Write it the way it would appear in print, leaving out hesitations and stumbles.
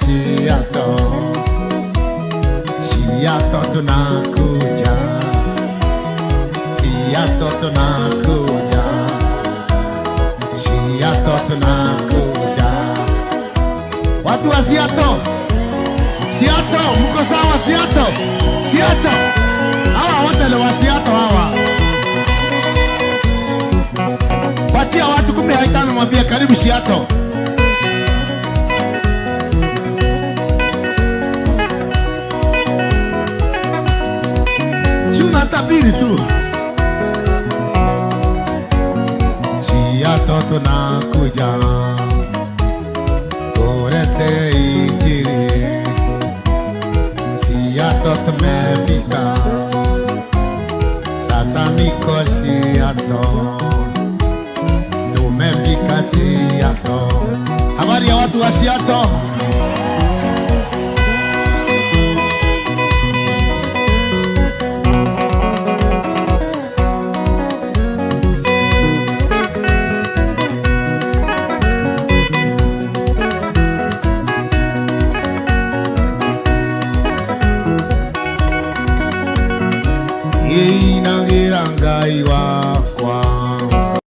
Seattle, Seattle tunakuja, Seattle tunakuja, Seattle tunakuja. Watu wa Seattle, Seattle, mko sawa? Seattle, Seattle, hawa wote ni wa Seattle hawa. Patia watu 15, mwambie karibu Seattle. Si unatabiri tu. Seattle tunakuja kulete injili. Seattle tumefika, sasa niko Seattle, tumefika Seattle. Habari ya watu wa Seattle? Ĩinagĩra Ngai wakwa.